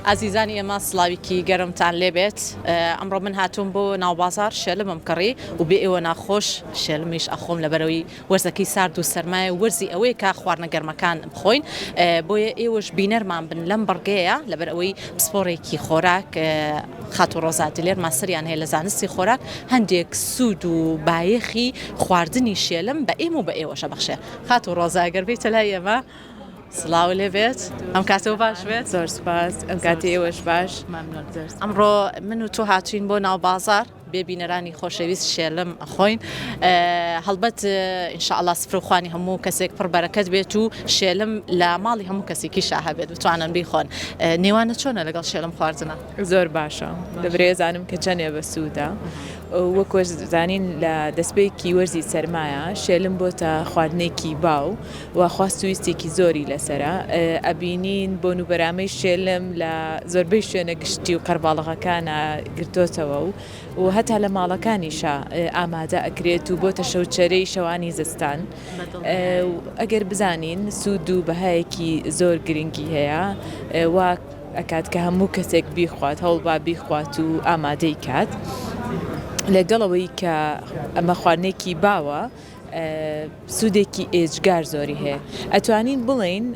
ئازیزانی ئێمە سڵاویکی گەرمتان لێبێت ئەمڕۆ من هاتووم بۆ ناوبازار شێلمم کڕی و بێ ئێوە ناخۆش شێلمیش ئەخۆم لەبەرەوەی وەرزەکەی سارد و سەرمایە و وەرزی ئەوەیە کە خواردنە گەرمەکان بخۆین بۆیە ئێوەش بینەرمان بن لەم بڕگەیە لەبەر ئەوەی پسپۆڕێکی خۆراک خاتوو ڕۆزا دلێر ماستەریان هەیە لە زانستی خۆراک هەندێک سوود و بایەخی خواردنی شێلم بە ئێمە و بە ئێوەشە بەخشێ خاتوو ڕۆزا گەر بێیتە لای ئێمە سڵاو لێ بێت ئەم کاتەوە باش بێت زۆر سپاس ئەم کاتی ئێوەش باش ئەمڕۆ من و تۆ هاتوین بۆ ناو بازار بێ بینەرانی خۆشەویست شێلم ئەخۆین هەڵبەت ان شاء اللە سفرە و خوانی هەموو کەسێک پڕ بەرەکەت بێت و شێلم لە ماڵی هەموو کەسێکیشا هەبێت بتوانن بیخۆن نێوانە چۆنە لەگەڵ شێلم خواردنە؟ زۆر باشە دەبرێ زانم کە چەنێ بەسوودە وەک زانین لە دەستپێکی وەرزی سەرمایە شێلم بۆتە خواردنێکی باو و خواست و ویستێکی زۆری لەسەرە، ئەبینین بۆن و بەرامەی شێلم لە زۆربەی شوێنە گشتی و قەرباڵغەکانا گرتۆتەوە و و هەتا لە ماڵەکانیشا ئامادە ئەکرێت و بۆتە شەوچەرەی شەوانی زستان. ئەگەر بزانین سوود و بەهایەکی زۆر گرنگی هەیە وا ئەکات کە هەموو کەسێک بیخوات هەوڵبا بیخوات و ئامادەی کات. لەگەڵ ئەوەی کە ئەمە خواردنێکی باوە سوودێکی ئێجگار زۆری هەیە ئەتوانین بڵێین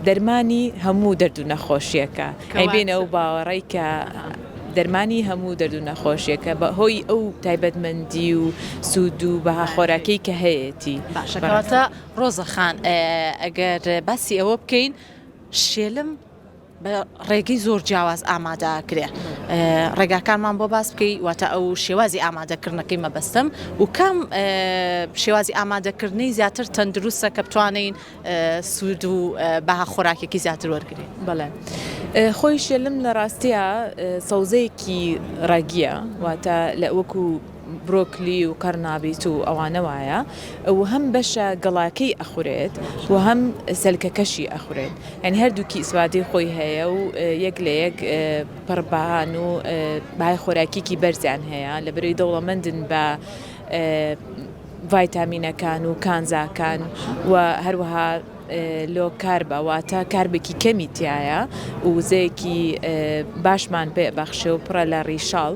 دەرمانی هەموو دەرد و نەخۆشیەکە ئەی بێنە ئەو باوەڕەی کە دەرمانی هەموو دەرد و نەخۆشیەکە بە هۆی ئەو تایبەتمەندی و سوود و بەها خۆراکەی کە هەیەتی. باشە کەواتە ڕۆزە خان ئەگەر باسی ئەوە بکەین شێلم بە ڕێگەی زۆر جیاواز ئامادە ئەکرێ ڕێگاکانمان بۆ باس بکەی واتە ئەو شێوازی ئامادەکردنەکەی مەبەستم و کام شێوازی ئامادەکردنی زیاتر تەندروستە کە بتوانین سوود و بەها خۆراکێکی زیاتر وەرگین بەڵێ خۆی شێلم لە ڕاستیە سەوزەیەکی ڕەگیە واتە لە وەکو برۆکلی و قەرنابیت و ئەوانە وایە و هەم بەشە گەڵاکەی ئەخورێت و هەم سەلکەکەشی ئەخورێت یانی هەردووکی ئیسفادەی خۆی هەیە و یەک لە یەک پڕ بەهان و بەهای خۆراکیکی بەرزیان هەیە لەبەرەی دەوڵەمەندن بە ڤایتامینەکان و کانزاکان و هەروەها لۆ کاربە واتە کاربێکی کەمی تایە و وزەیەکی باشمان پێ بەخشێ و پڕە لە ڕیشاڵ.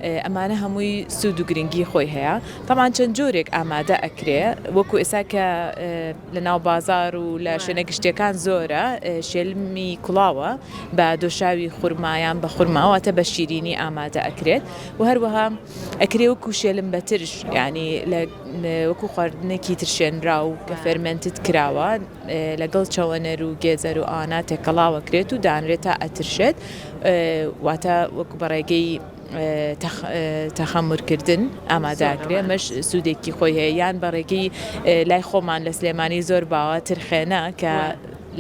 ئەمانە هەمووی سوود و گرنگی خۆی هەیە تەبعەن چەند جۆرێک ئامادە ئەکرێ وەکو ئێستا کە لە ناو بازار و لە شوێنە گشتیەکان زۆرە شێلمی کوڵاوە بە دۆشاوی خورما یان بە خورما واتە بە شیرینی ئامادە ئەکرێت و هەروەها ئەکرێ وەکو شێلم بە ترش یانی لە وەکو خواردنێکی ترشێنراو کە fermented کراوە لەگەڵ چەوەنەر و گێزەر و ئانا تێکەڵاوەکرێت و دانرێت تا ئەترشێت واتە وەکو بە ڕێگەی تەخەمورکردن ئامادەکرێ ئەمەش سوودێکی خۆی هەیە یان بە ڕێگەی لای خۆمان لە سلێمانی زۆر باوە ترخێنە کە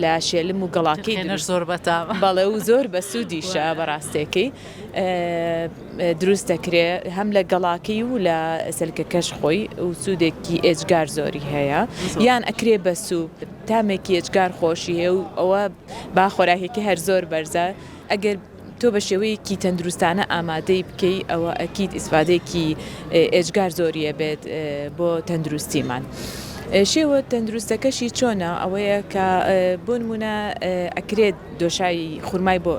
لە شێلم و گەڵاکەی زۆر بەتامە بەڵێ و زۆر بە سوودیشە بەڕاستێکی دروست دەکرێ هەم لە گەڵاکەی و لە سەلکەکەش خۆی و سوودێکی ئێجگار زۆری هەیە یان ئەکرێ بە سوپ تامێکی ئێجگار خۆشی هەیە و ئەوە با خۆراکێکی هەر زۆر بەرزە ئەگەر تۆ بە شێوەیەکی تەندروستانە ئامادەی بکەی ئەوە ئەکید ئیسفادەیەکی ئێجگار زۆری ئەبێت بۆ تەندروستیمان. شێوە تەندروستەکەشی چۆنە ئەوەیە کە بۆ نمونە ئەکرێت دۆشاوی خورمای بۆ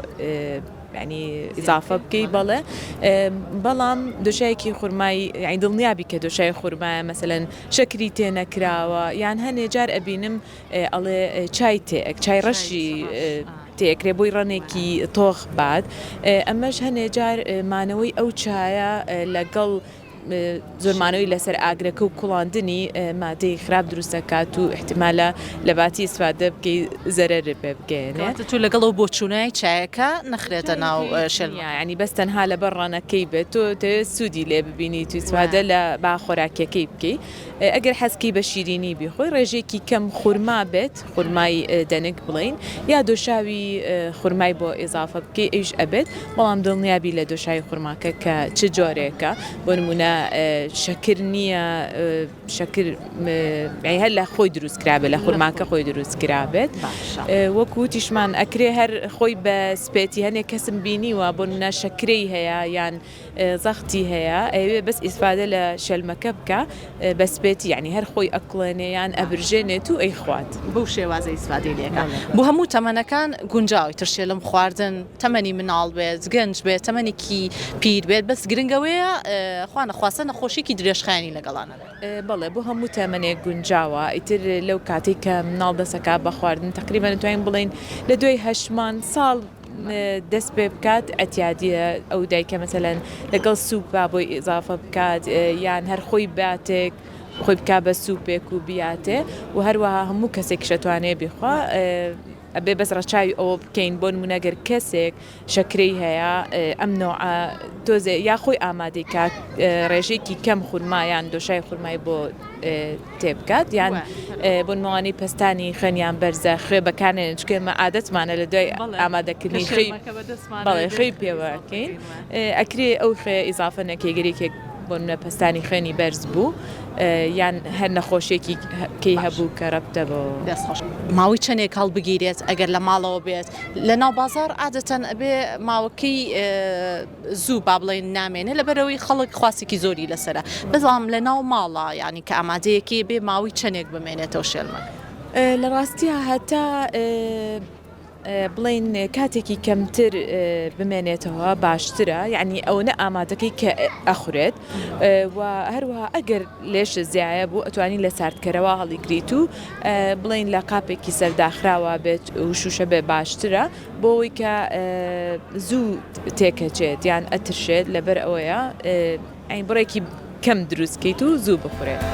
یانی ئیزافە بکەی بەڵێ بەڵام دۆشایەکی خورمای یانی دڵنیابی کە دۆشای خورمایە مەسەلەن شەکری تێ نەکراوە یان هەنێ جار ئەبینم ئەڵێ چای تێ چای ڕەشی تێکرێ بۆی ڕەنێکی تۆخ بات ئەمەش هەنێ جار مانەوەی ئەو چایە لەگەڵ زۆر مانەوەی لەسەر ئاگرەکە و کوڵاندنی مادەی خراپ دروست دەکات و ئیحتیمالە لەباتی ئیسفادە بکەی زەرەرت پێ بگەیەنێ. کەواتە تۆ لەگەڵ ئەو بۆچوونەی چایەکە نەخرێتە ناو شێلمەکە. یانی بەس تەنها لەبەر ڕەنەکەی بێت تۆ دەتەوێت سوودی لێ ببینیت و ئیسفادە لە با خۆراکیەکەی بکەی ئەگەر حەزکەی بە شیرینی بیخۆی ڕێژەیەکی کەم خورما بێت خورمای دەنک بڵێین یا دۆشاوی خورمای بۆ ئیزافە بکەی ئەویش ئەبێت بەڵام دڵنیابی لە دۆشاوی خورماکە کە چ جۆرێکە بۆ نمونە. نمونە شەکر نییە شەکر هەر لە خۆی دروست کرابێت لە خورماکە خۆی دروست کرابێت وەکو وتیشمان ئەکرێ هەر خۆی بە سپێتی هەنێک کەسم بینیوە بۆ نمونە شەکرەی هەیە یان زەختی هەیە ئەیەوێ بەس ئیسفادە لە شێلمەکە بکا بە سپێتی یانی هەر خۆی ئەکوڵێنێ یان ئەبرژێنێت و ئەیخوات. بەو شێوازە ئیسفادەی لێ ئەکا. بۆ هەموو تەمەنەکان گونجاوە ئیتر شێلم خواردن تەمەنی مناڵ بێت گەنج بێت تەمەنێکی پیر بێت بەس گرنگ ئەوەیە خوا نەخواستە نەخۆشیەکی درێژخایەنی لەگەڵا نەبێت. بەڵێ بۆ هەموو تەمەنێک گونجاوە ئیتر لەو کاتەی کە مناڵ دەست ئەکا بە خواردن تەقریبەن ئەتوانین بڵێین لە دوای هەشت مانگ ساڵ دەست پێ بکات ئەتیادیە ئەو دایکە مەسەلەن لەگەڵ سوپا بۆی ئیزافە بکات یان هەر خۆی باتێک خۆی بک بە سوپێک و بیاتێ و هەروەها هەموو کەسێکیش ئەتوانێ بیخوا ئەبێ بەس ڕەچاوی ئەوە بکەین بۆ نمونە گەر کەسێک شەکرەی هەیە ئەم نەوعە تۆزێ یا خۆی ئامادەی کا ڕێژەیەکی کەم خورما یان دۆشای خورمای بۆ تێبکات یان بۆ نموانەی پەستانی خوێنیان بەرزە خوێ بەکارنێنن چونکە ئێمە عادەتمانە لە دوای ئامادەکردنی خوێی بەڵێ خوێی پێوەکەین ئەکرێ ئەو خوێ ئیزافە نەکەی گەر یەکێک بۆ نمونە پەستانی خوێنی بەرز بوو یان هەر نەخۆشیەکی کەی هەبوو کە رەبتە بۆ. دەست خۆش. ماوەی چەنێک هەڵبگیرێت ئەگەر لە ماڵەوە بێت لە ناو بازاڕ عادەتەن ئەبێ ماوەکەی زوو با بڵێین نامێنێ لەبەرئەوەی خەڵک خواستێکی زۆری لەسەرە بەڵام لە ناو ماڵا یانی کە ئامادەیەکەی بێ ماوەی چەنێک بمێنێتەوە شێلمەکە؟ لە ڕاستیا هەتا بڵێین کاتێکی کەمتر بمێنێتەوە باشترە یعنی ئەوەنە ئامادەکەی کە ئەخورێت و هەروەها ئەگەر لێش زیایە بوو ئەتوانی لە ساردکەرەوە هەڵیگریت و بڵێین لە قاپێکی سەرداخراوە بێت و شوشە بێ باشترە بۆ ئەوەی کە زوو تێکەچێت یان ئەترشێت لەبەر ئەوەیە ئەین بڕێکی کەم دروست کەیت و زوو بخورێت.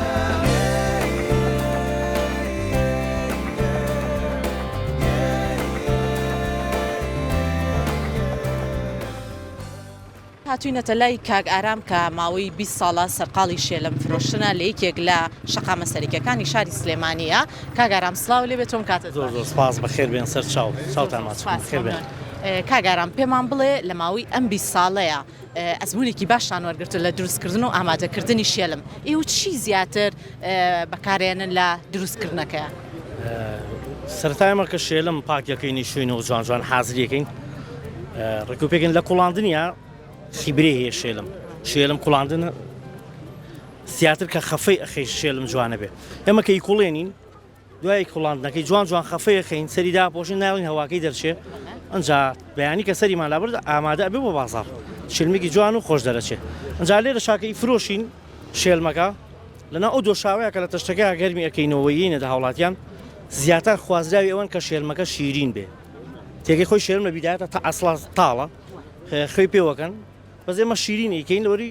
هاتوینەتە لای کاک ئارام کە ماوەی 20 ساڵە سەرقاڵی شێلم فرۆشتنە لە یەکێک لە شەقامە سەرەکیەکانی شاری سلێمانیە. کاک ئارام سڵاو لێ بێت تۆم کاتت زۆر زۆر سپاس بەخێر بێن سەر چاو چاوتان ماچ بکەم بەخێر بێن. کاک ئارام پێمان بڵێ لە ماوەی ئەم 20 ساڵەیە ئەزموونێکی باشتان وەرگرتووە لە دروستکردن و ئامادەکردنی شێلم، ئێوە چی زیاتر بەکارێنن لە دروستکردنەکەیان؟ سەرەتا ئێمە کە شێلم پاک دەکەین شوێن و جوان جوان حازری ئەکەین ڕێکوپێکن لە کوڵاندنیا خیبرەی هەیە شێلم شێلم کوڵاندن زیاتر کە خەفەی ئەخەی شێلم جوانە بێ ئێمە کە ئیکوڵێنین دوای کوڵاندنەکەی جوان جوان خەفەی ئەخەین سەری داپۆشین ناڵین هەواکەی دەرچێ ئەجا بەیانی کە سەریمان لابرد ئامادە ئەبێ بۆ بازاڕ شلمێکی جوان و خۆش دەرەچێ ئەجا لێرە شاکەی فرۆشین شێلمەکە لەناو ئەو دۆشاوەیە کە لە تەشتەکە گەرمی ئەەکەینەوە یینە دە هاوڵاتیان زیاتر خوازراوی ئەوەن کە شێلمەکە شیرین بێ تێگەی خۆی شێرم لە بیدایەتە تا ئەسڵا تاڵە خوێی پێوەکەن بەس ئێمە شیرین ئەیکەین لەوەری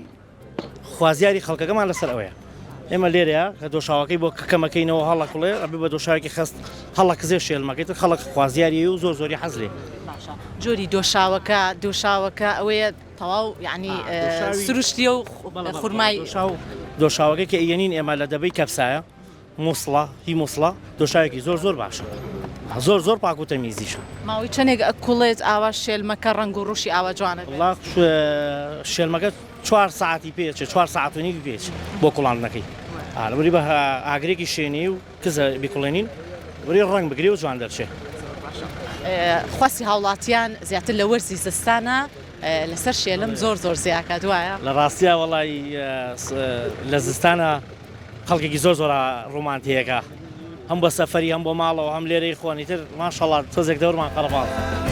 خوازیاری خەڵکەکەمان لەسەر ئەوەیە ئێمە لێرەیە کە دۆشاوەکەی بۆ کەمەکەینەوە هەڵەکوڵێ ئەبێ بە دۆشاوێکی خەست هەڵەکزێ شێلمەکەی تر خەڵک خوازیاری و زۆر زۆری حەز لێ باشە جۆری دۆشاوەکە دۆشاوەکە ئەوەیە تەواو یعنی سروشتیە و خورمای دۆشاوەکەی کە ئەیەنین ئێمە لە دەبەی کەپسایە موسڵە هی موسڵە دۆشاوێکی زۆر زۆر باشە زۆر زۆر پاک و تەمیزیشە. ماوەی چەنێک ئەکوڵێت ئاوا شێلمەکە ڕەنگ و ڕوشی ئاوا جوانە بێت؟ وەڵا شێلمەکە چوار سەعاتی پێ ئەچێت چوار سەعات و نیوی پێ ئەچێت بۆ کوڵاندنەکەی لەبەری بە ئاگرێکی شێنی و کزە بیکوڵێنین وەری ڕەنگ بگرێ و جوان دەرچێ. خواستی هاوڵاتیان زیاتر لە وەرزی زستانە لەسەر شێلم زۆر زۆر زیاکات وایە؟ لە ڕاستیا وەڵای لە زستانە خەڵکێکی زۆر زۆر ڕوومان تێیەکا هەم بۆ سەفەری هەم بۆ ماڵەوە هەم لێرەی خۆن ئیتر ماشەڵا تۆزێک دەورمان قەرەباڵخە.